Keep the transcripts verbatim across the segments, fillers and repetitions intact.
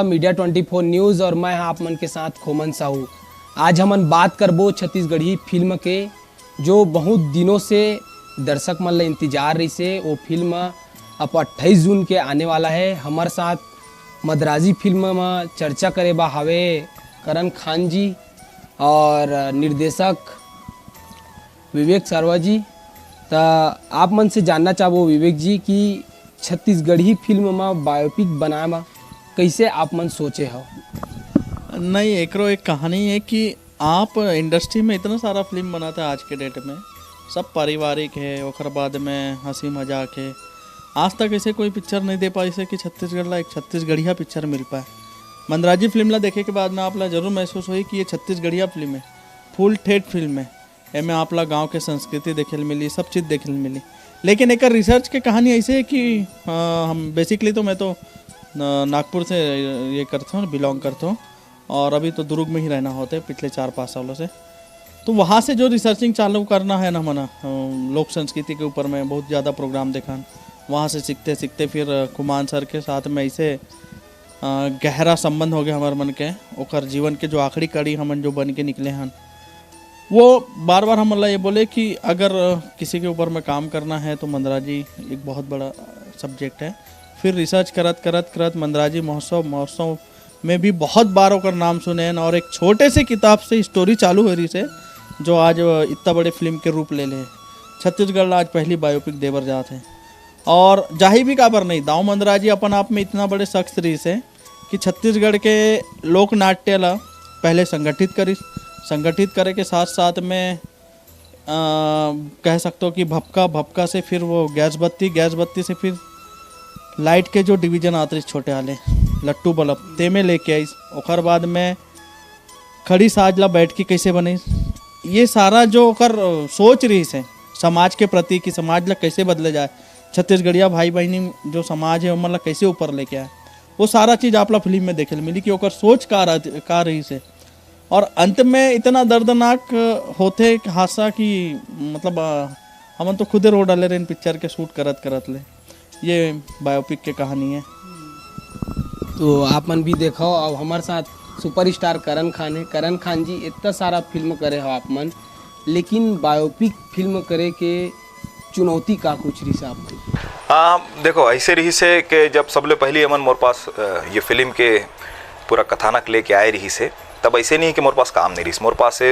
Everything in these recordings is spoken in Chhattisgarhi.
मीडिया ट्वेंटी फोर न्यूज़ और मैं हाँ आप मन के साथ खोमन साहू। आज हमन बात करबो छत्तीसगढ़ी फिल्म के, जो बहुत दिनों से दर्शक मन ला इंतजार रहिसे। वो फिल्म अब अट्ठाईस जून के आने वाला है। हमर साथ मदराजी फिल्म म चर्चा करे बा हावे करण खान जी और निर्देशक विवेक सारवा जी। त आप मन से जानना चाहबो विवेक जी कि छत्तीसगढ़ी फिल्म म बायोपिक बनाए म कैसे आप मन सोचे हो? नहीं, एकरो एक कहानी है कि आप इंडस्ट्री में इतना सारा फिल्म बनाता है आज के डेट में, सब पारिवारिक है, ओकर बाद में हंसी मजाक है। आज तक ऐसे कोई पिक्चर नहीं दे पाइसे कि छत्तीसगढ़ ला एक छत्तीसगढ़िया पिक्चर मिल पाए। मंदराजी फिल्म ला देखे के बाद में आप ला जरूर महसूस होई कि ये छत्तीसगढ़िया फिल्म है, फुल ठेठ फिल्म है। एमे आप ला गांव के संस्कृति देखे ल मिली, सब चीज़ देखे ल मिली। लेकिन एकर रिसर्च के कहानी ऐसे है कि अ, हम बेसिकली तो मैं तो न- नागपुर से ये करता हूँ, बिलोंग करता हूँ, और अभी तो दुर्ग में ही रहना होते पिछले चार पाँच सालों से। तो वहाँ से जो रिसर्चिंग चालू करना है ना मना, अ, लोक संस्कृति के ऊपर मैं बहुत ज़्यादा प्रोग्राम देखा। वहाँ से सीखते सीखते फिर अ, कुमान सर के साथ में ऐसे अ, गहरा संबंध हो गया हमारे मन के। ओकर जीवन के जो आखिरी कड़ी हमन जो बन के निकले हन, वो बार बार हमन ला ये बोले कि अगर अ, किसी के ऊपर में काम करना है तो मंदराजी एक बहुत बड़ा सब्जेक्ट है। फिर रिसर्च करत करत करत मंदराजी महोत्सव महोत्सव में भी बहुत बार ओकर नाम सुने हन और एक छोटे से किताब से स्टोरी चालू हो रही से, जो आज अ, इतना बड़े फिल्म के रूप ले ले। छत्तीसगढ़ ला आज पहली बायोपिक देवर जात है। और जाही भी काबर नहीं, दाऊ मंदराजी अपन आप में इतना बड़े शख्स रही से कि छत्तीसगढ़ के लोक नाट्य ला पहले संगठित करिस। संगठित करे के साथ साथ में अ, कह सकते हो कि भपका, भपका से फिर वो गैस बत्ती, गैस बत्ती से फिर लाइट के जो डिवीजन आते रहिस छोटे वाले, लट्टू बल्ब, तेमे लेके आइस। ओकर बाद में खड़ी साज ला बैठ के कैसे बने, ये सारा जो ओकर अ, सोच रहिस है समाज के प्रति कि समाज ला कैसे बदले जाए, छत्तीसगढ़िया भाई बहनी जो समाज है ओमन ला कैसे ऊपर लेके आए, वो सारा चीज़ आप ला फिल्म में देखे ल मिली कि ओकर सोच का रह, का रहिस है। और अंत में इतना दर्दनाक होथे हादसा कि मतलब अ, हमन तो खुदे रो डाले रहेन पिक्चर के शूट करत करत ले। ये बायोपिक के कहानी है। तो आप मन भी देखो, अब हमारे साथ सुपरस्टार करण खान है। करण खान जी, इतना सारा फिल्म करे हो आप मन, लेकिन बायोपिक फिल्म करे के चुनौती का कुछ रही आप मन? आ, देखो, ऐसे रहिस हे कि जब सबले पहली अमन मोर पास अ, ये फिल्म के पूरा कथानक लेके आए रहिस हे, तब ऐसे नहीं कि मोर पास काम नहीं रहिस। मोर पास से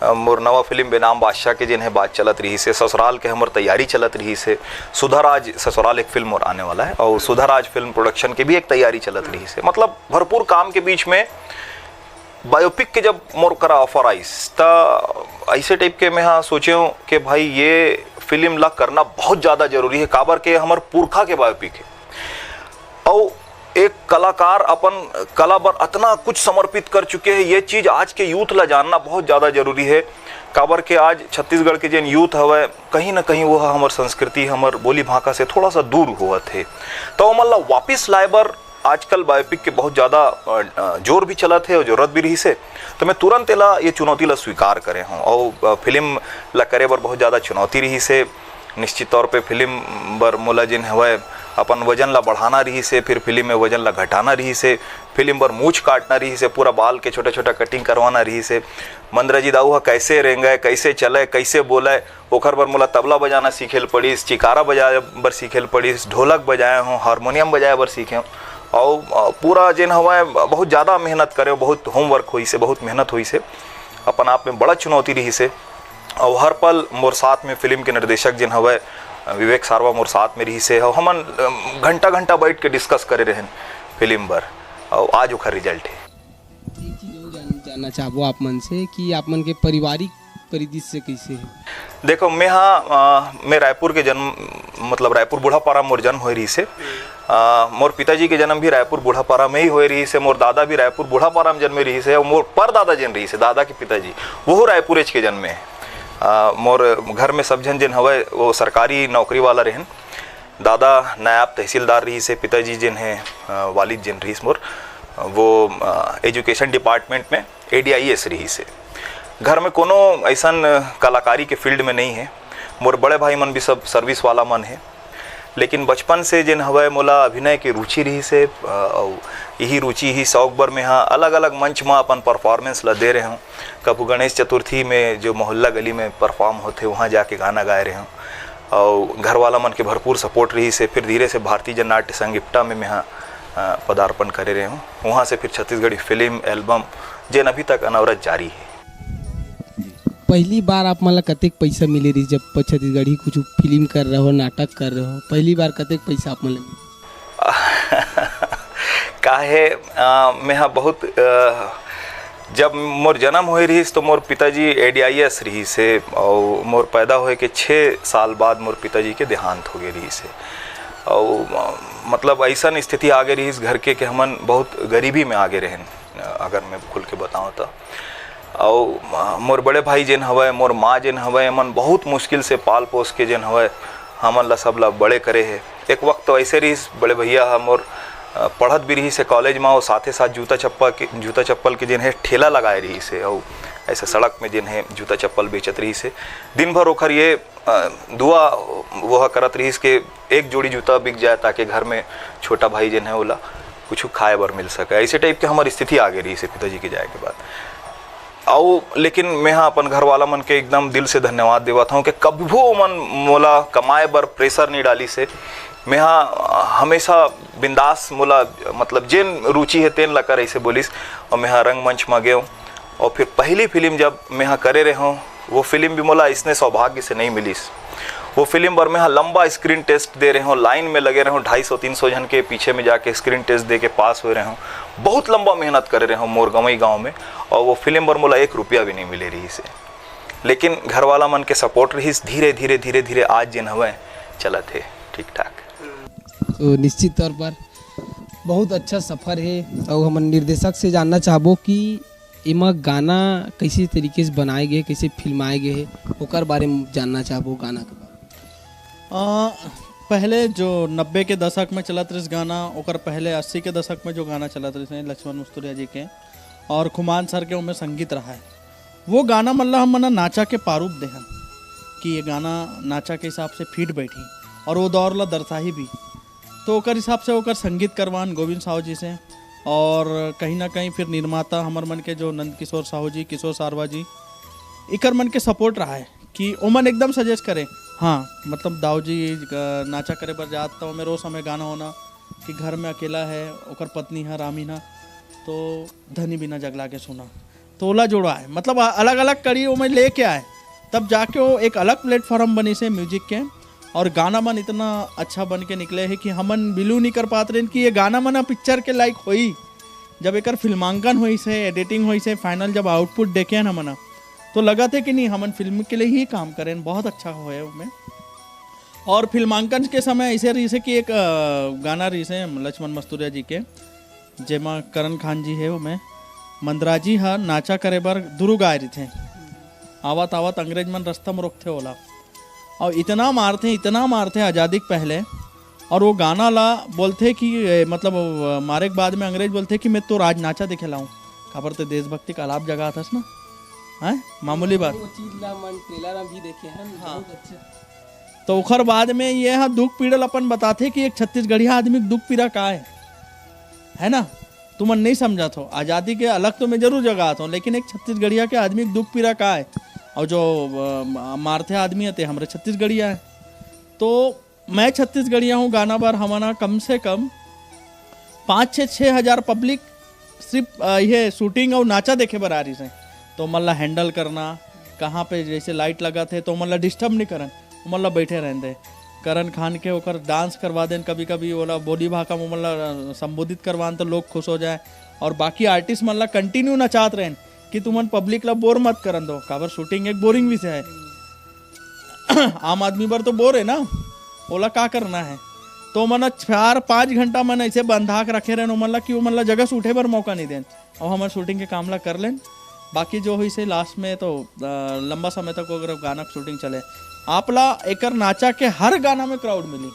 अ, मोर नवा फिल्म बेनाम बादशाह के जिन्हें बात चलत रहिस हे, ससुराल के हमर तैयारी चलत रहिस हे, सुधाराज ससुराल एक फिल्म मोर आने वाला है और सुधाराज फिल्म प्रोडक्शन के भी एक तैयारी चलत रहिस हे। मतलब भरपूर काम के बीच में बायोपिक के जब मोर करा ऑफर आइस, त ऐसे टाइप के मैं हाँ सोचे हूँ कि भाई, ये फिल्म ला करना बहुत ज़्यादा जरूरी है, काबर के हमर पुरखा के बायोपिक है। और एक कलाकार अपन कला बर अतना कुछ समर्पित कर चुके हैं, ये चीज़ आज के यूथ ला जानना बहुत ज़्यादा जरूरी है। काबर के आज छत्तीसगढ़ के जेन यूथ हवय, कहीं ना कहीं वो हमर संस्कृति, हमर बोली भाखा से थोड़ा सा दूर होवत है। तो ओमन ला वापिस लाए बर आजकल बायोपिक के बहुत ज़्यादा अ, अ, जोर भी चलत हे और जरूरत भी रहिस हे। तो मैं तुरंत एला, ये चुनौती ला स्वीकार करे हूँ और अ, फिल्म ला करे बर बहुत ज़्यादा चुनौती रहिस हे। निश्चित तौर पे फिल्म बर मोला जिन हवय अपन वजन ला बढ़ाना रहिस हे, फिर फिल्म में वजन ला घटाना रहिस हे, फिल्म बर मूछ काटना रहिस हे, पूरा बाल के छोटा छोटा कटिंग करवाना रहिस हे। मंदराजी दाऊ ह कैसे रेंगय, कैसे चलय, कैसे बोलय, ओखर बर मोला तबला बजाना सीखे ल पड़िस, चिकारा बजाए बर सीखे ल पड़िस, ढोलक बजाए हों, हारमोनियम बजाए बर सीखे हों। अउ अ, पूरा जेन हवय बहुत ज़्यादा मेहनत करे, बहुत होमवर्क होइस हे, बहुत मेहनत होइस हे, अपन आप में बड़ा चुनौती रहिस हे। अउ हर पल मोर साथ में फिल्म के निर्देशक जेन हवय अ, विवेक सारवा मोर साथ में रहिस हे, अउ हमन अ, घंटा घंटा बैठ के डिस्कस करे रहेन फिल्म बर, अउ आज ओखर रिजल्ट हे। एक चीज और जान, जानना चाहबो आप मन से कि आप मन के पारिवारिक परिदृश्य कैसे है? देखो, मैं हाँ अ, मैं रायपुर के जन्म, मतलब रायपुर बूढ़ापारा मोर जन्म होए रहिस हे। अ, मोर पिताजी के जन्म भी रायपुर बूढ़ापारा में ही होए रहिस हे। मोर दादा भी रायपुर बूढ़ापारा में जन्मे रहिस हे, और मोर परदादा जेन रहिस हे, दादा के पिताजी, वो रायपुरेच के जन्मे हे। अ, मोर घर में सब झन जेन हवय वो सरकारी नौकरी वाला रहेन। दादा नायब तहसीलदार रहिस हे, पिताजी जेन हे अ, वालिद जेन रहिस मोर, वो एजुकेशन डिपार्टमेंट में एडीआईएस रहिस हे। घर में कोनो ऐसन कलाकारी के फील्ड में नहीं है। मोर बड़े भाई मन भी सब सर्विस वाला मन है। लेकिन बचपन से जेन हवय, मोला अभिनय के रुचि रहिस हे, अ, अउ इही रुचि, इही शौक बर मेंहा अलग-अलग मंच म अपन performance ल दे रहे हूँ। कभू गणेश चतुर्थी में जो मोहल्ला गली में perform होथे, वहाँ जाके गाना गाए रहे हूँ। अउ घर वाला मन के भरपूर support रहिस हे। फिर धीरे से भारतीय जन नाट्य संघ इप्टा में मेंहा, अ, पदार्पण करे रहे हूँ। वहाँ से फिर छत्तीसगढ़ी फिल्म, album, जेन अभी तक अनवरत जारी हे। पहली बार आप मन ला कतेक पैसा मिले रहिस, जब छत्तीसगढ़ी कुछ फिल्म कर रहे हो, नाटक कर रहे हो, पहली बार कतेक पैसा आप मन ला मिले? काहे, अ, मेंहा बहुत, अ, जब मोर जन्म होए रहिस, तो मोर पिताजी ADIS रहिस हे, अउ मोर पैदा होए के छः साल बाद मोर पिताजी के देहांत हो गए रहिस हे। अउ, अ, मतलब, अइसन स्थिति आ गए रहिस घर के कि हमन बहुत गरीबी में आ गए रहेन, अ, अगर मैं खुल के बताऊँ तो। अउ, अ, मोर बड़े भाई जेन हवय, मोर माँ जेन हवय, एमन बहुत मुश्किल से पाल पोस के जेन हवय, हमन ला, सब ला बड़े करे हे। एक वक्त तो ऐसे रहिस, बड़े भैया ह मोर, अ, पढ़त भी रहिस हे कॉलेज म, अउ साथे साथ जूता चप्पल के, जूता चप्पल के जेन हे ठेला लगाए रहिस हे, अउ ऐसे सड़क में जेन हे जूता चप्पल बेचत रहिस हे। दिन भर ओखर ये, अ, दुआ वो ह करत रहिस के एक जोड़ी जूता बिक जाए, ताकि घर में छोटा भाई जेन हे, ओला कुछ खाए बर मिल सके। ऐसे type के हमर स्थिति आ गए रहिस हे पिताजी के जाए के बाद। अउ लेकिन मेंहा अपन घर वाला मन के एकदम दिल से धन्यवाद देवत हूँ कि कभू ओमन मोला कमाए बर pressure नहीं डालिस हे। मेंहा हमेशा बिंदास, मोला, मतलब, जेन रुचि हे तेन ला कर, ऐसे बोलिस। अउ मेंहा रंगमंच म गेंव, अउ फिर पहली फिल्म जब मेंहा करे रहेंव, वो फिल्म भी मोला इसने सौभाग्य से नहीं मिलिस। वो फिल्म बर मेंहा लंबा screen test दे रहेंव, line में लगे रहेंव, ढाई सौ तीन सौ झन के पीछे में जाके screen test दे के पास होए रहेंव। बहुत लंबा मेहनत करे रहेंव मोर गंवई गांव में, अउ वो फिल्म बर मोला एक रुपया भी नहीं मिले रहिस हे। लेकिन घर वाला मन के support रहिस, धीरे धीरे, धीरे धीरे आज जेन हवय, चलत हे ठीक ठाक। तो निश्चित तौर पर बहुत अच्छा सफर हे। अउ हमन निर्देशक से जानना चाहबो कि एमा गाना कइसे तरीके से बनाए गे, कइसे फिल्माए गे हे, ओकर बारे में जानना चाहबो, गाना के बारे में। अ, पहले जो नब्बे के दशक में चलत रहिस गाना, ओकर पहले अस्सी के दशक में जो गाना चलत रहिस हे लक्ष्मण मस्तुरिया जी के, और खुमान सर के ओमे संगीत रहा है, वो गाना मन ला हमन ह नाचा के प्रारूप देहन कि ये गाना नाचा के हिसाब से fit बैठी और वो दौर ला दर्शाही भी। तो ओकर हिसाब से ओकर संगीत करवान गोविंद साहू जी से, और कहीं ना कहीं फिर निर्माता हमर मन के जो नंद किशोर साहू जी, किशोर सारवा जी, इकर मन के support रहा है कि ओमन एकदम suggest करे। हाँ, मतलब, दाऊ जी, अ, नाचा करे बर जात, तो ओमे रोज समय गाना होना कि घर में अकेला है, ओकर पत्नी है रामीना, तो धनी बिना जगला के सुना, तो ओला जोड़ा है, मतलब, अलग-अलग कड़ी ओमे लेके आए, तब जाके वो एक अलग platform बनिस हे music के। और गाना मन इतना अच्छा बन के निकले हे कि हमन believe नहीं कर पात रहेन कि ये गाना मन ह picture के लायक होई। जब एकर फिल्मांकन होइस हे, editing होइस हे, final जब output देखे हन हमन ह, तो लगत हे कि नहीं, हमन फिल्म के लिए ही काम करेन, बहुत अच्छा होए ओमे। और फिल्मांकन के समय ऐसे रहिस हे कि एक, अ, गाना रहिस हे लक्ष्मण मस्तुरिया जी के, जेमा करण खान जी हे, ओमे मंदराजी ह नाचा करे बर दुरुग आए रहिथे। आवत आवत अंग्रेज मन रस्ता म रोकथे ओला, अउ इतना मारथे, इतना मारथे आजादी के पहले, और वो गाना ला बोलथे कि, ए, मतलब, अ, मारे के बाद में अंग्रेज बोलथे कि मैं तो राज नाचा देखे लाऊं, काबर ते देशभक्ति का आलाप जगाथस ना, हैं, मामूली बात। वो चीज ला मन trailer में भी देखे हैं, हाँ। बहुत अच्छा। तो ओखर बाद में ये ह दुख पीड़ा ल अपन बताथे कि एक छत्तीसगढ़िया आदमी के दुख पीड़ा का है, है ना? तुमन नहीं समझत हो, आजादी के अलख तो मैं जरूर जगात हूँ, लेकिन एक छत्तीसगढ़िया के आदमी के दुख पीड़ा का है? और जो, अ, म-, मारथे आदमी हे, ते हमरे छत्तीसगढ़िया है। तो मैं छत्तीसगढ़िया हूँ गाना बर हमन ह कम से कम पाँच छः, छः हजार public सिर्फ, अ, ये shooting और नाचा देखे बर आ रहिस हे। तो ओमन ला handle करना, कहाँ पे जैसे light लगत हे तो ओमन ला disturb नहीं करन, ओमन ला बैठे रहन दे। करण खान के ओकर dance करवा देन, कभी कभी ओला बोली भाखा में ओमन ला, अ, संबोधित करवान तो लोग खुश हो जाए। और बाकी artist मन ला continue नचात रहन कि तुमन public ला bore मत करन दो, काबर shooting एक boring विषय है। आम आदमी बर तो bore है ना, ओला का करना है? तो ओमन ह चार पाँच घंटा मन ऐसे बंधा के रखे रहन ओमन ला कि ओमन ला जगह से उठे बर मौका नहीं देन, और हमर shooting के काम ला कर लेन। बाकी जो होइस हे last में तो, अ, लंबा समय तक वो अगर गाना के shooting चले, आप ला एकर नाचा के हर गाना में crowd मिली।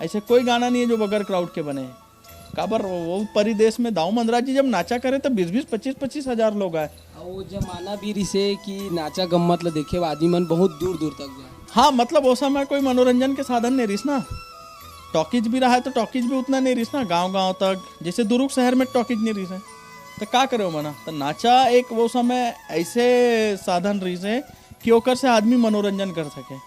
ऐसे कोई गाना नहीं है जो बगैर crowd के बने है। काबर वो, वो परिदेश में दाऊ मंदराजी जब नाचा करे तो बीस बीस, पच्चीस पच्चीस हजार लोग आए। और वो जमाना भी रिसे कि नाचा गम्मत ला देखे बर आदमी मन बहुत दूर दूर तक जाए। हाँ, मतलब, वो समय कोई मनोरंजन के साधन नहीं रिस ना, टॉकीज भी रहा है तो टॉकीज भी उतना नहीं रहिस ना, गांव गांव तक, जैसे दुर्ग शहर में टॉकीज नहीं रहिस है। तो का करे मना, तो नाचा एक वो समय ऐसे साधन रहिस है कि ओकर से आदमी मनोरंजन कर सके।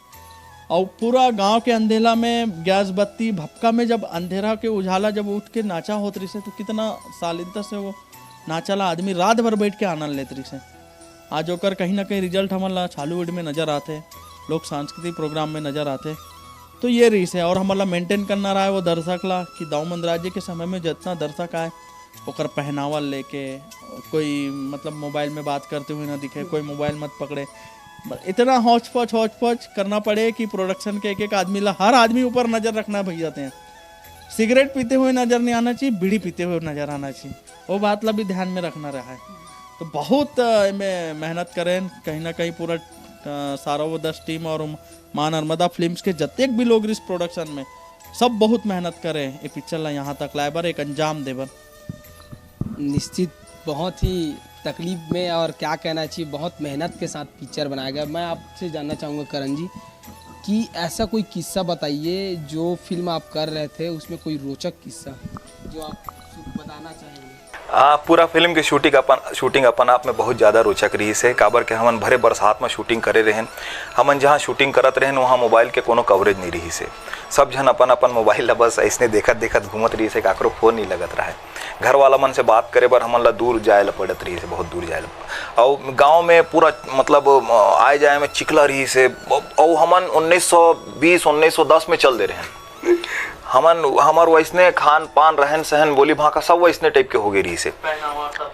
और पूरा गांव के अंधेला में गैस बत्ती भपका में जब अंधेरा के उजाला जब उठ के नाचा होत रहिस है तो कितना शालीनता से वो नाचा ला आदमी रात भर बैठ के आनंद लेत रहिस है। आज ओकर कहीं ना कहीं रिजल्ट हमन ला छॉलीवुड में नजर आथे, लोक सांस्कृतिक प्रोग्राम में नजर आथे। तो ये रहिस है, और हमन ला मेंटेन करना रहा है वो दर्शक ला कि दाऊ मंदराजी के समय में जितना दर्शक आए ओकर पहनावा लेके, कोई मतलब मोबाइल में बात करते हुए ना दिखे, कोई मोबाइल मत पकड़े। इतना हौच पौच हौच पौच करना पड़े कि प्रोडक्शन के एक एक आदमी ला, हर आदमी ऊपर नजर रखना है भैया। ते सिगरेट पीते हुए नजर नहीं आना चाहिए, बीड़ी पीते हुए नजर आना चाहिए। वो बात ला भी ध्यान में रखना रहा है। तो बहुत अ, एमे मेहनत करें, कहीं ना कहीं पूरा अ, सारा वो दस टीम और माँ नर्मदा फिल्म्स के जतेक भी लोग इस प्रोडक्शन में, सब बहुत मेहनत करे ये पिक्चर ला यहाँ तक लाए बर, एक अंजाम दे बर। निश्चित बहुत ही तकलीफ में और क्या कहना चाहिए, बहुत मेहनत के साथ पिक्चर बनाया गया। मैं आपसे जानना चाहूँगा करण जी कि ऐसा कोई किस्सा बताइए जो फिल्म आप कर रहे थे उसमें कोई रोचक किस्सा जो आप बताना चाहेंगे। आ, पूरा फिल्म के शूटिंग अपन शूटिंग अपन आप में बहुत ज़्यादा रोचक रहिस हे, काबर के हमन भरे बरसात में शूटिंग करे रहेन। हमन जहाँ शूटिंग करत रहेन वहाँ मोबाइल के कोनो कवरेज नहीं रहिस हे। सब झन अपन अपन मोबाइल ला बस ऐसने देखत देखत घूमत रहिस हे, काकरो फोन नहीं लगत रहे। घर वाला मन से बात करे बर हमन ला दूर जाए ला पड़त रहिस हे, बहुत दूर जाए ला। और गाँव में पूरा मतलब आए जाए में चिखला रहिस हे। और हमन उन्नीस सौ बीस उन्नीस सौ दस में चल दे रहेन। हमन हमर वैसने खान पान, रहन सहन, बोली भाखा सब वैसने टाइप के हो गए रहिस हे।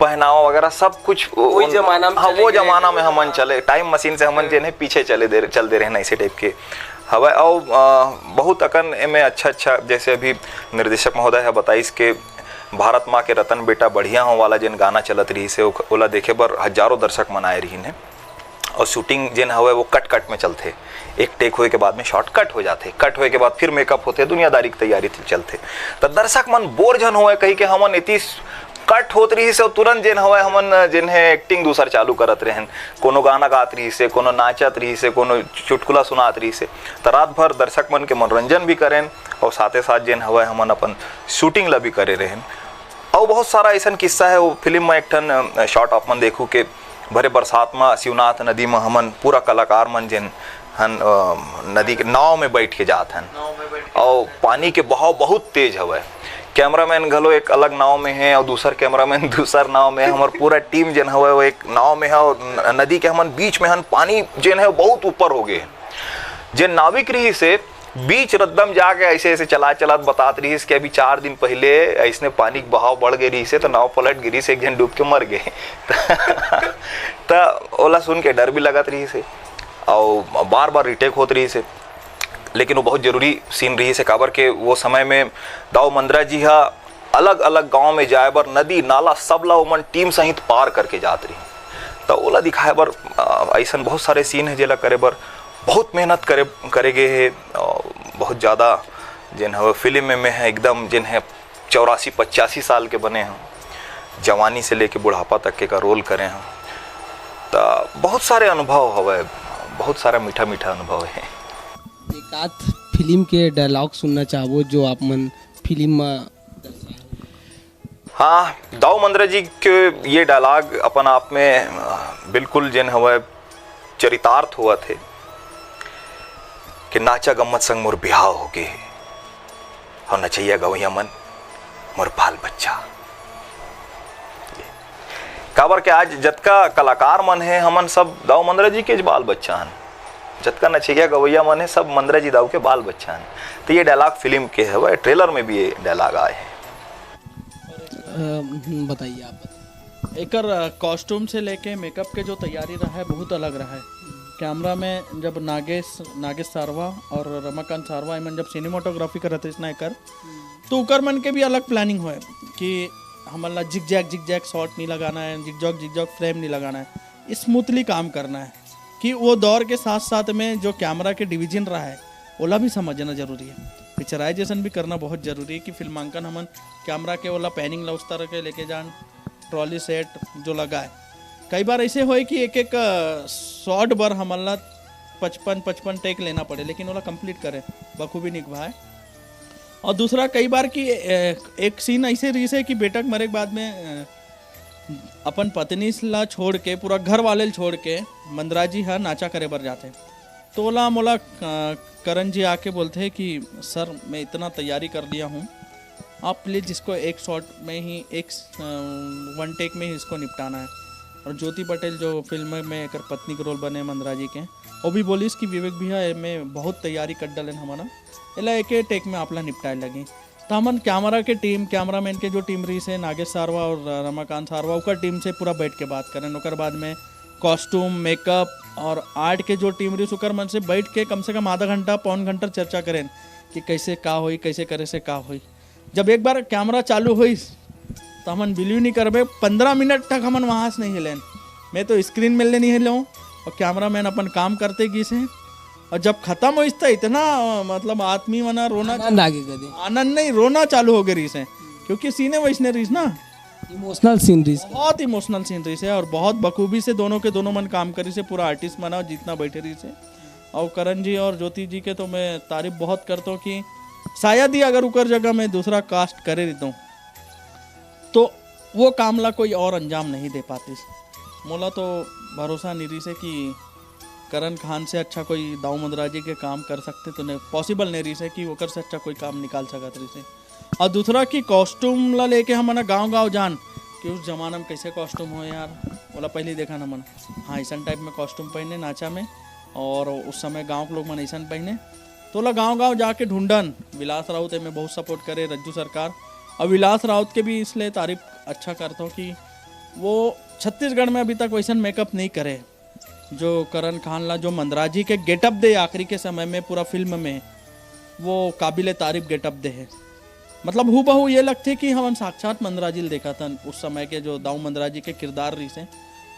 पहनावा वगैरह सब कुछ वही जमाना में हाँ, चले वो गए। जमाना में हमन चले, टाइम मशीन से हमन जेन हे पीछे चले दे चल दे रहे हैं ऐसे टाइप के। हवे और अ, बहुत अकन एमे अच्छा अच्छा, जैसे अभी निर्देशक महोदय ह बताइस के भारत माँ के रतन बेटा बढ़िया हो वाला जेन गाना चलत रहिस हे, ओक- ओला देखे बर हजारों दर्शक मन आए रहिन हे। और शूटिंग जेन हवे वो कट कट में चलथे, एक टेक होए के बाद में शॉट कट हो जाथे, कट होए के बाद फिर मेकअप होथे, दुनियादारी की तैयारी चलथे। तो दर्शक मन बोर झन होए कही के हमन इति कट होत रहिस हे और तुरंत जेन हवे हमन जेन हे एक्टिंग दूसर चालू करत रहेन, कोनो गाना गात रहिस हे, कोनो नाचत रहिस हे, कोनो चुटकुला सुनात रहिस हे। तो रात भर दर्शक मन के मनोरंजन भी करेन और साथे साथ जेन हवे हमन अपन शूटिंग ला भी करे रहेन। और बहुत सारा ऐसा किस्सा है वो फिल्म में। एक ठन शॉट आप मन देखू के भरे बरसात में शिवनाथ नदी में हमन पूरा कलाकार मन जेन हन अ, नदी के नाव में बैठ के जात हन और पानी के बहाव बहुत तेज हवय। कैमरामैन घलो एक अलग नाव में है और दूसर कैमरामैन दूसर नाव में है। हमर पूरा टीम जेन हवय वो एक नाव में है और न- नदी के हमन बीच में हन। पानी जेन है बहुत ऊपर हो गए हे। जे नाविक रहिस हे बीच रद्दम जाके ऐसे ऐसे चला चलात बतात रहिस कि अभी चार दिन पहले ऐसने पानी के बहाव बढ़ गए रहिस हे तो नाव पलट गिरिस, एक झन डूब के मर गए। त ओला सुन के डर भी लगत रहिस हे और बार बार रिटेक होत रहिस हे। लेकिन वो बहुत जरूरी सीन रहिस हे, काबर के वो समय में दाऊ मंदरा जी हा अलग अलग गांव में जाए बर नदी नाला सब ला ओमन टीम सहित पार करके जात रही। त ओला दिखाए बर अ, अइसन बहुत सारे सीन हे जेला करे बर बहुत मेहनत करे करे गे हे। अ, बहुत ज़्यादा जेन हवे फिल्म में मैं हे एकदम जेन हे चौरासी पचासी साल के बने हूँ, जवानी से लेके बुढ़ापा तक के का रोल करे हूँ। त बहुत सारे अनुभव हवे, बहुत सारा मीठा मीठा अनुभव है। एक आध फिल्म के डायलॉग सुनना चाहबो जो आप मन फिल्म में हाँ, दाऊ मंदरा जी के ये डायलॉग अपन आप में अ, बिल्कुल जेन हवय चरितार्थ हुआ थे कि नाचा गम्मत संग मोर बिहाव हो गए और नचैया गवैया मन मोर बाल बच्चा। काबर के आज जतका कलाकार मन हे हमन सब दाऊ मंदरा जी के बाल बच्चा हन, जतका नचैया गवैया मन हे सब मंदरा जी दाऊ के बाल बच्चा हन। तो ये डायलॉग फिल्म के हवय, ट्रेलर में भी ये डायलॉग आए हैं। अ, हम्म, बताइए आप बताइए। एकर कॉस्ट्यूम से लेके मेकअप के जो तैयारी रहा है बहुत अलग रहा है। कैमरा में जब नागेश नागेश सारवा और रमाकांत सारवा एमन जब सिनेमाटोग्राफी करत रहिस ना एकर, तो ओकर मन के भी अलग प्लानिंग होए कि हमन ला zigzag zigzag shot नहीं लगाना है, zigzag zigzag frame नहीं लगाना है, स्मूथली काम करना है कि वो दौर के साथ साथ में जो कैमरा के डिवीजन रहा है ओला भी समझना जरूरी है। पिक्चराइजेशन भी करना बहुत जरूरी है कि फिल्मांकन हमन कैमरा के ओला पैनिंग ला उस तरह के लेके जान, ट्रॉली सेट जो लगा है। कई बार ऐसे होए कि एक एक शॉट बर हमन ला पचपन पचपन टेक लेना पड़े, लेकिन ओला कंप्लीट करे बखूबी निभाए। और दूसरा, कई बार कि ए-, एक सीन ऐसे रहिस हे कि बेटा के मरे के बाद में, अ, अपन पत्नी ला छोड़ के, पूरा घर वाले ला छोड़ के मंदराजी ह नाचा करे बर जाथे। तो ओला मोला, अ, करण जी आके बोलथे कि "सर, मैं इतना तैयारी कर लिया हूँ, आप प्लीज इसको एक शॉट में ही, एक, अ, वन टेक में ही इसको निपटाना है।" और ज्योति पटेल, जो फिल्म में एकर पत्नी के रोल बने मंदराजी के, वो भी बोलिस कि "विवेक भैया, एमे बहुत तैयारी कर डालेन हमन ह, एला एके टेक में आप ला निपटाए लगी।" तो हमन कैमरा के टीम, कैमरामैन के जो टीम रहिस हे, नागेश सारवा और रमाकांत सारवा, ओकर टीम से पूरा बैठ के बात करेन। ओकर बाद में कॉस्ट्यूम, मेकअप और आर्ट के जो टीम रहिस, ओकर मन से बैठ के कम से कम आधा घंटा, पौन घंटा चर्चा करेन कि कैसे का होई, कैसे करे से का होई। जब एक बार कैमरा चालू होइस, तो हमन बिलीव नहीं करबे, पंद्रह मिनट तक हमन वहाँ से नहीं हिलेन। मैं तो स्क्रीन में ले नहीं हिलूँ और कैमरामैन अपन काम करते गिस हे। और जब खत्म होइस, तो इतना, मतलब, आदमी मन रोना आनंद आ गे कदे। आनंद नहीं, रोना चालू हो गे रहिस हे, क्योंकि सीने वैसने रहिस ना। इमोशनल सीन रहिस। बहुत इमोशनल सीन रहिस हे और बहुत बखूबी से दोनों के दोनों मन काम करिस हे, पूरा आर्टिस्ट मन ह जितना बैठे रहिस हे। और करण जी और ज्योति जी के तो मैं तारीफ बहुत करता हूँ कि शायद ही अगर उकर जगह मैं दूसरा कास्ट करे रहिता हूँ, तो वो काम ला कोई और अंजाम नहीं दे पातिस। मोला तो भरोसा नहीं रहिस हे कि करण खान से अच्छा कोई दाऊ मंदराजी के काम कर सकथे, तो नहीं, पॉसिबल नहीं रहिस हे कि ओकर से अच्छा कोई काम निकाल सकत रहिस हे। और दूसरा कि कॉस्ट्यूम ला लेके हमन गांव-गांव जान कि उस जमाना में कैसे कॉस्ट्यूम हो यार, ओला पहले देखा ना मन। हाँ, ऐसन टाइप में कॉस्ट्यूम पहने नाचा में, और उस समय गांव के लोग मन ऐसन पहने, तो ओला गांव-गांव जाके ढूंढन। विलास राउत एमे बहुत सपोर्ट करे, रज्जू सरकार, और विलास राउत के भी इसलिए तारीफ अच्छा करता हूँ कि वो छत्तीसगढ़ में अभी तक वैसन मेकअप नहीं करे, जो करण खान ला जो मंदराजी के गेटअप दे आखिरी के समय में पूरा फिल्म में, वो काबिले तारीफ गेटअप दे हे। मतलब हूबहू ये लगथे कि हमन साक्षात मंदराजी ल देखत हन। उस समय के जो दाऊ मंदराजी के किरदार रहिस हे,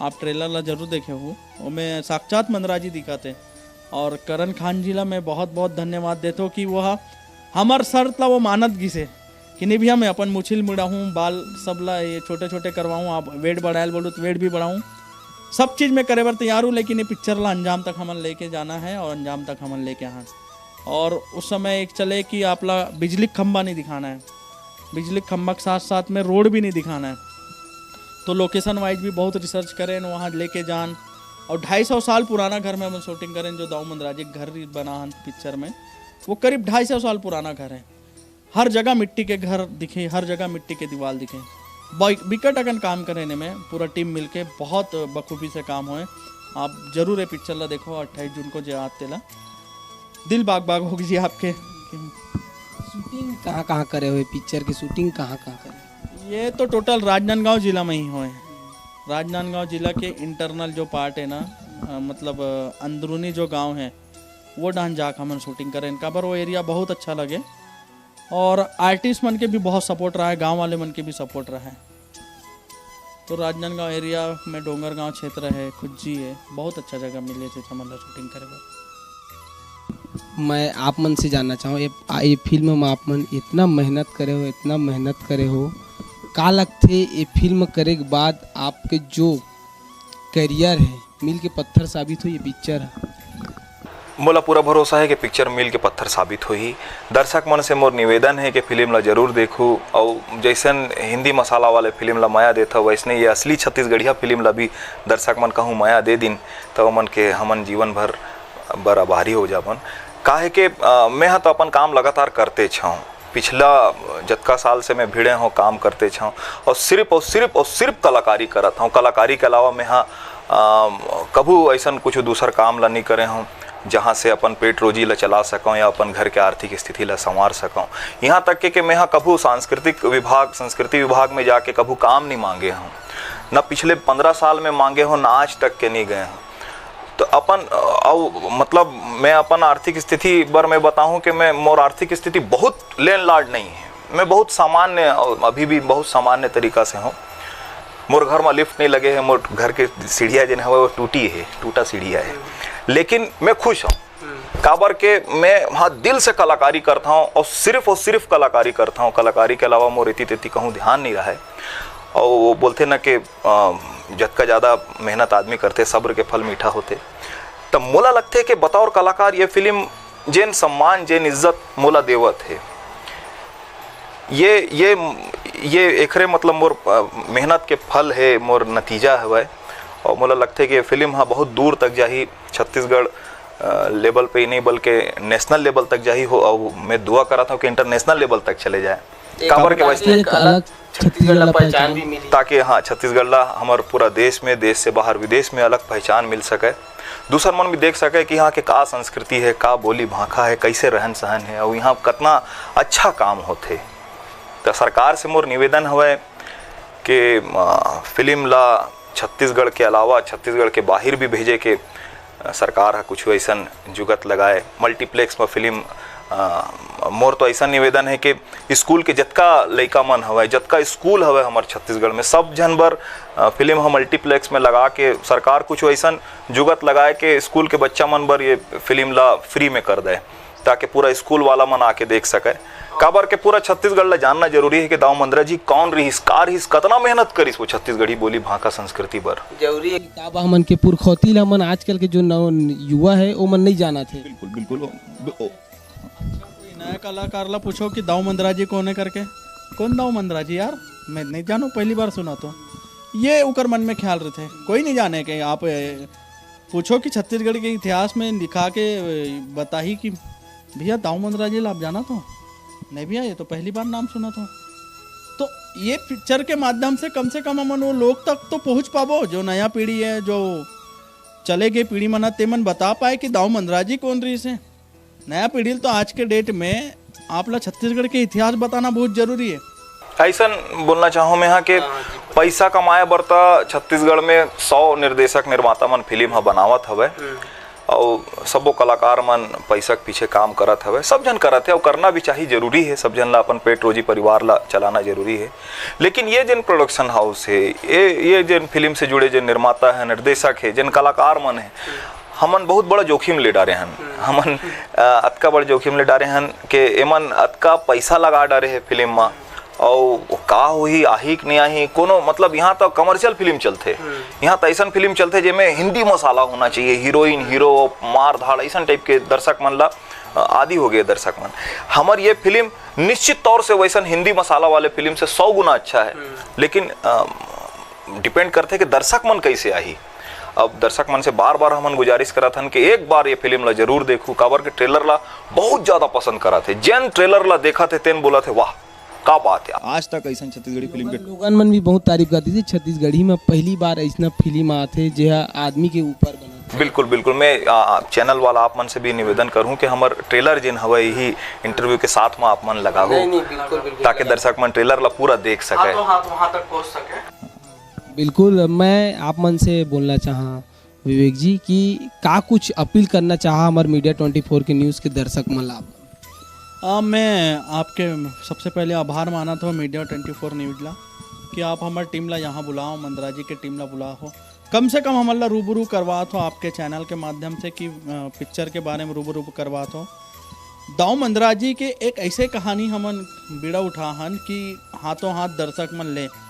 आप ट्रेलर ला जरूर देखे हो, ओमे साक्षात मंदराजी दिखत हे। और करण खान जी ला मैं बहुत बहुत धन्यवाद देथो कि वो हमर शर्त ला वो मानत गिस हे कि नहीं भैया, मैं अपन मुछिल मुड़ाहूँ, बाल सब ला ये छोटे छोटे करवाऊँ, आप वेट बढ़ायल बोलू तो वेट भी बढ़ाऊँ, सब चीज़ मैं करे बर तैयार हूँ, लेकिन ये पिक्चर ला अंजाम तक हमन लेके जाना है और अंजाम तक हमन लेके आना। और उस समय एक चले कि आप ला बिजली खंभा नहीं दिखाना है, बिजली खंभा के साथ साथ में रोड भी नहीं दिखाना है। तो लोकेशन वाइज भी बहुत रिसर्च करें, वहाँ लेके जान, और ढाई सौ साल पुराना घर में हमन शूटिंग करें, जो दाऊ मंदराजी के घर बना हन पिक्चर में, वो करीब ढाई सौ साल पुराना घर है। हर जगह मिट्टी के घर दिखे, हर जगह मिट्टी के दीवार दिखे। बाई-, बिकट अकन काम करे ने में पूरा टीम मिलके बहुत बखूबी से काम होए। आप जरूर ये पिक्चर ला देखो, अट्ठाईस जून को जे आते ला दिल बाग बाग होगी जी आपके। शूटिंग कहाँ कहाँ करे हुए, पिक्चर की शूटिंग कहाँ कहाँ करे? ये तो टोटल राजनांदगांव जिला में ही होए। राजनांदगांव जिला के इंटरनल जो पार्ट है ना, अ, मतलब, अ, अंदरूनी जो गांव है, वो डाहन जाके हमन शूटिंग करें, काबर वो एरिया बहुत अच्छा लगे। और आर्टिस्ट मन के भी बहुत सपोर्ट रहा है, गांव वाले मन के भी सपोर्ट रहा है। तो राजनांदगांव एरिया में डोंगरगांव क्षेत्र है, खुज्जी है, बहुत अच्छा जगह मिले थे हमन ला शूटिंग करे बर। मैं आप मन से जानना चाहूँ, ये, आ, ये फिल्म में आप मन इतना मेहनत करे हो, इतना मेहनत करे हो, का लगथे ये फिल्म करे के बाद आपके जो करियर है, मील के पत्थर साबित हो ये पिक्चर है? मोला पूरा भरोसा है कि पिक्चर मील के पत्थर साबित होही। दर्शक मन से मोर निवेदन है कि फिल्म ला जरूर देखू, और जैसन हिंदी मसाला वाले फिल्म ला मया देथव, वैसने ये असली छत्तीसगढ़िया फिल्म ला भी दर्शक मन कहूँ मया दे दिन, त ओमन के हमन जीवन भर बर आभारी हो जाबन। काहे के, अ, मैं ह तो अपन काम लगातार करते छौं। पिछला जतका साल से मैं भिड़े हौं, काम करते छौं, और सिर्फ और सिर्फ और सिर्फ कलाकारी करत हौं। कलाकारी के अलावा मैं ह, अ, कभू ऐसन कुछ दूसर काम ला नहीं करे हौं, जहाँ से अपन पेट रोजी ला चला सकौं या अपन घर के आर्थिक स्थिति ला संवार सकौं। यहाँ तक के कि मैं ह कभू सांस्कृतिक विभाग, संस्कृति विभाग में जाके कभू काम नहीं मांगे हौं, न पिछले पंद्रह साल में मांगे हौं, न आज तक के नहीं गए हौं। तो अपन, अ, अउ, मतलब, मैं अपन आर्थिक स्थिति बर मैं बताऊं कि मैं, मोर आर्थिक स्थिति बहुत लैंडलॉर्ड नहीं है, मैं बहुत सामान्य, अउ अभी भी बहुत सामान्य तरीका से हूँ। मोर घर में लिफ्ट नहीं लगे है, मोर घर के सीढ़िया जेन हवे वो टूटी है, टूटा सीढ़िया है, लेकिन मैं खुश हूँ। काबर के मैं वहाँ दिल से कलाकारी करता हूँ और सिर्फ और सिर्फ कलाकारी करता हूँ। कलाकारी के अलावा मोर इति तेती कहूँ ध्यान नहीं रहा है। और वो बोलते ना कि, अ, जतका ज़्यादा मेहनत आदमी करते, सब्र के फल मीठा होते। त मोला लगथे कि बतौर कलाकार ये फिल्म जेन सम्मान, जेन इज्जत मोला देवत हे, ये ये ये एकरे मतलब मोर, अ, मेहनत के फल हे, मोर नतीजा हवय। और मोला लगथे कि ये फिल्म ह बहुत दूर तक जाही, छत्तीसगढ़, अ, लेवल पे ही नहीं बल्कि नेशनल लेवल तक जाही हो। और मैं दुआ करत हूँ कि इंटरनेशनल लेवल तक चले जाए। काबर के वैसे एक अलग छत्तीसगढ़ ला पहचान भी मिली। ताकि हाँ, छत्तीसगढ़ ला हमर पूरा देश में, देश से बाहर विदेश में अलग पहचान मिल सके। दूसर मन भी देख सके कि यहाँ के का संस्कृति है, का बोली भाखा है, कैसे रहन सहन है और यहाँ कितना अच्छा काम होथे। तो सरकार से मोर निवेदन हवय कि, अ, फिल्म ला छत्तीसगढ़ के अलावा छत्तीसगढ़ के बाहिर भी भेजे के, अ, सरकार ह कुछ अइसन जुगत लगाए, मल्टीप्लेक्स में फिल्म, अ, मोर तो अइसन निवेदन है कि स्कूल के जतका लइका मन हवय, जतका स्कूल हवय हमर छत्तीसगढ़ में, सब झन बर, अ, फिल्म ह मल्टीप्लेक्स में लगा के सरकार कुछ अइसन जुगत लगाए के स्कूल के बच्चा मन बर ये फिल्म ला फ्री में कर दे, ताकि पूरा स्कूल वाला मन आके देख सके। काबर के पूरा छत्तीसगढ़ ला जानना जरूरी है कि दाऊ मंदरा जी कौन रहिस, का रहिस, कतना मेहनत करिस वो छत्तीसगढ़ी बोली भाखा संस्कृति बर। जरूरी है। किताब हमन के पुरखौती ला हमन आजकल के जो नव युवा है, ओमन नहीं जानत है। बिल्कुल, बिल्कुल। ओ, ओ। कोई नया कलाकार ला पूछो कि दाऊ मंदरा जी कौन है करके, कौन दाऊ मंदरा जी यार, मैं नहीं जानू, पहली बार सुना तो, ये ओकर मन में ख्याल रहते। कोई नहीं जाने के आप, ए, पूछो कि छत्तीसगढ़ के इतिहास में लिखा के, ए, बताही कि भैया दाऊ मंदरा जी ला आप जाना तो नहीं भैया, ये तो पहली बार नाम सुना था। तो ये पिक्चर के माध्यम से कम से कम हमन वो लोग तक तो पहुँच पाबो, जो नया पीढ़ी है, जो चले गए पीढ़ी मन ह, तेमन बता पाए कि दाऊ मंदरा जी कौन रहिस हे। नया पीढ़ी ल तो आज के डेट में आप ला छत्तीसगढ़ के इतिहास बताना बहुत जरूरी है। ऐसन बोलना चाहूँ मैं यहाँ के हाँ, हाँ, जी। पैसा कमाए बर त छत्तीसगढ़ में सौ निर्देशक निर्माता मन फिल्म ह बनावत हवय। हम्म। अउ सबो कलाकार मन पैसा के पीछे काम करत हवय, सब झन करत हे, अउ करना भी चाहिए, जरूरी है, सब झन ला अपन पेट रोजी परिवार ला चलाना जरूरी है। लेकिन ये जिन प्रोडक्शन हाउस है, ये ये जिन फिल्म से जुड़े जिन निर्माता है, निर्देशक है, जिन कलाकार मन है, हमन बहुत बड़ा जोखिम ले डारे हन। हमन, अ, अतका बड़ जोखिम ले डारे हन के एमन अतका पैसा लगा डारे हे फिल्म मा, अउ का होही, आही कि नहीं आही, कोनो मतलब यहाँ तो कमर्शियल फिल्म चलथे। हम्म। यहाँ तो ऐसन फिल्म चलथे जेमे हिंदी मसाला होना चाहिए, हीरोइन, हीरो, मार धाड़, ऐसन टाइप के दर्शक मन ला, अ, आदि हो गए दर्शक मन। हमर ये फिल्म निश्चित तौर से वैसन हिंदी मसाला वाले फिल्म से सौ गुना अच्छा है, हम्म। लेकिन, अ, डिपेंड करथे कि दर्शक मन कैसे आही। अब दर्शक मन से बार बार हमन गुजारिश करत हन कि एक बार ये फिल्म ला जरूर देखू, काबर के ट्रेलर ला बहुत ज्यादा पसंद करत हे। जेन ट्रेलर ला देखत हे तेन बोलत हे, "वाह, का बात है।" आज तक ऐसन छत्तीसगढ़ी फिल्म के लोगन मन भी बहुत तारीफ करती थी, छत्तीसगढ़ी में पहली बार ऐसना फिल्म आथे जेहा आदमी के ऊपर बना। बिल्कुल, बिल्कुल। मैं, आ, चैनल वाला आप मन से भी निवेदन करूँ कि हमर ट्रेलर जेन हवय यही इंटरव्यू के साथ में आप मन लगाहू, नहीं, नहीं, बिल्कुल, बिल्कुल। ताकि दर्शक मन ट्रेलर ला पूरा देख सके। हाँ, तो हाँ, तो वहाँ तक पहुँच सके। बिल्कुल, मैं आप मन से बोलना चाहा विवेक जी कि का कुछ अपील करना चाहा हमर मीडिया ट्वेंटी फोर के न्यूज़ के दर्शक मन ला? आ, मैं आपके सबसे पहले आभार मानत हूँ मीडिया ट्वेंटी फोर न्यूज़ ला कि आप हमर टीम ला यहाँ बुलाओ, मंदराजी के टीम ला बुलाओ, कम से कम हमन ला रूबरू करवात हो आपके चैनल के माध्यम से कि, अ, पिक्चर के बारे में रूबरू करवात हो। दाऊ मंदराजी के एक ऐसे कहानी हमन बीड़ा उठा हन कि हाथों हाथ दर्शक मन ले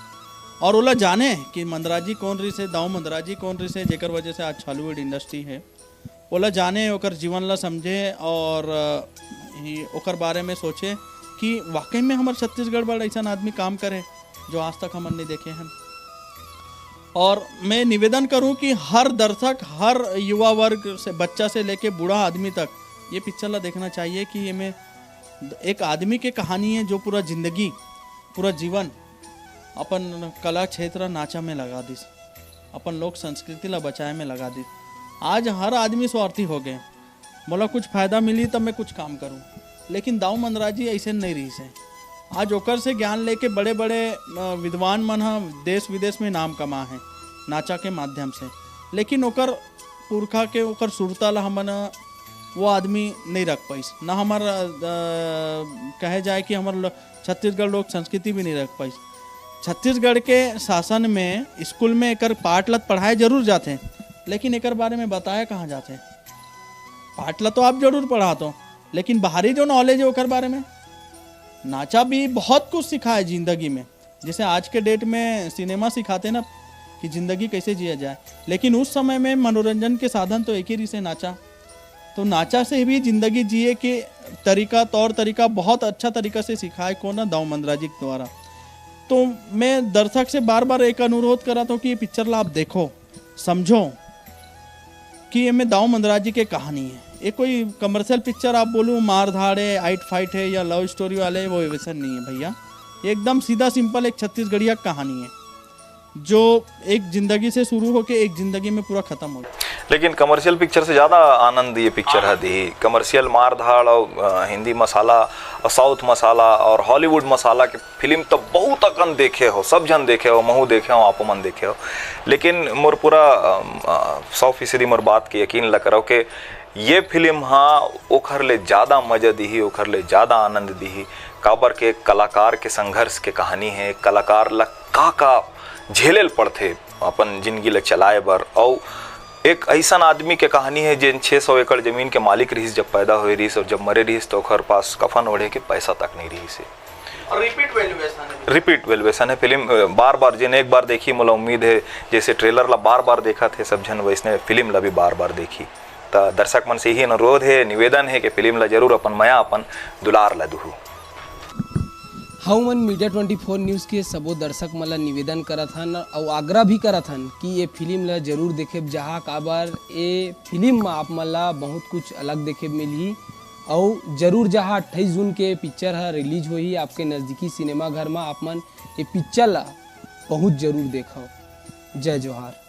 और ओला जाने कि मंदराजी कौन रिस हे, दाऊ मंदराजी कौन रिस हे, जेकर वजह से आज छॉलीवुड इंडस्ट्री है। ओला जाने, ओकर जीवन ला समझे और, अ, ही ओकर बारे में सोचे कि वाकई में हमर छत्तीसगढ़ बड़ ऐसन आदमी काम करे जो आज तक हमन नहीं देखे हन। और मैं निवेदन करूं कि हर दर्शक, हर युवा वर्ग से, बच्चा से लेके बूढ़ा आदमी तक ये पिक्चर ला देखना चाहिए कि एमे एक आदमी के कहानी है जो पूरा जिंदगी, पूरा जीवन अपन कला क्षेत्र नाचा में लगा दिस, अपन लोक संस्कृति ला बचाए में लगा दिस। आज हर आदमी स्वार्थी हो गए, मोला कुछ फायदा मिली तब मैं कुछ काम करूं, लेकिन दाऊ मंदराजी ऐसे नहीं रहिस हे। आज ओकर से ज्ञान लेके बड़े-बड़े, अ, विद्वान मन ह देश विदेश में नाम कमा हे नाचा के माध्यम से, लेकिन ओकर पुरखा के ओकर सुरता ला हमन वो आदमी नहीं रख पाइस, ना हमर, अ, कहे जाए कि हमर ल-, छत्तीसगढ़ लोक संस्कृति भी नहीं रख पाइस। छत्तीसगढ़ के शासन में स्कूल में एकर पाठ ला पढ़ाए जरूर जाथे, लेकिन एकर बारे में बताया कहाँ जाथे? पाठ ला तो आप जरूर पढ़ात हो, लेकिन बाहरी जो नॉलेज है ओकर बारे में, नाचा भी बहुत कुछ सिखाए जिंदगी में। जैसे आज के डेट में सिनेमा सिखाते ना कि जिंदगी कैसे जिया जाए, लेकिन उस समय में मनोरंजन के साधन तो एक ही रिसे नाचा। तो नाचा से भी जिंदगी जिए के तरीका, तौर तरीका बहुत अच्छा तरीका से सिखाए कोन ह? दाऊ मंदराजी के द्वारा। तो मैं दर्शक से बार बार एक अनुरोध करत हूँ कि ये पिक्चर ला आप देखो, समझो कि एमे दाऊ मंदराजी के कहानी है। ये कोई कमर्शियल पिक्चर आप बोलूँ, मार धाड़ है, आइट फाइट है या लव स्टोरी वाले, वो वैसा नहीं है भैया। ये एकदम सीधा सिंपल एक छत्तीसगढ़िया कहानी है, जो एक जिंदगी से शुरू होके एक जिंदगी में पूरा खत्म हो जाए। लेकिन कमर्शियल पिक्चर से ज्यादा आनंद ये पिक्चर ह दिही। कमर्शियल मार धाड़ और अ, हिंदी मसाला और साउथ मसाला और हॉलीवुड मसाला के फिल्म तो बहुत अकन देखे हो, सब झन देखे हो, महू देखे हो, आपो मन देखे हो। लेकिन मोर पूरा अम, अ, सौ फीसदी मोर बात के यकीन ल करो के ये फिल्म हा ओखर ले ज्यादा मजा दिही, ओखर ले ज्यादा आनंद दिही। काबर के कलाकार के संघर्ष के कहानी है, कलाकार ला का का झेले ल पड़थे अपन जिंदगी ला चलाए बर। अउ एक ऐसन आदमी के कहानी है जेन छह सौ एकड़ जमीन के मालिक रहिस जब पैदा होए रहिस, और जब मरे रहिस तो ओखर पास कफन ओढ़े के पैसा तक नहीं रहिस है। और रिपीट वैल्यूएशन है। रिपीट वैल्यूएशन है फिल्म। अ, बार बार जेन एक बार देखी, मोला उम्मीद है जैसे ट्रेलर ला बार बार देखत हे सब झन, वैसने फिल्म ला भी बार बार देखी। त दर्शक मन से यही अनुरोध है, निवेदन है कि फिल्म ला जरूर अपन मया, अपन दुलार ला दुहू। हमन मीडिया ट्वेंटी फोर न्यूज़ के सबो दर्शक मन ला निवेदन करत हन अउ आग्रह भी करत हन कि ये फिल्म ला जरूर देखेब जहाँ, काबर ये फिल्म में आप मन ला बहुत कुछ अलग देखे मिलही। अउ जरूर जहाँ अट्ठाईस जून के पिक्चर ह रिलीज होही आपके नज़दीकी सिनेमा घर में, आप मन ये पिक्चर ला बहुत जरूर देखव। जय जोहार।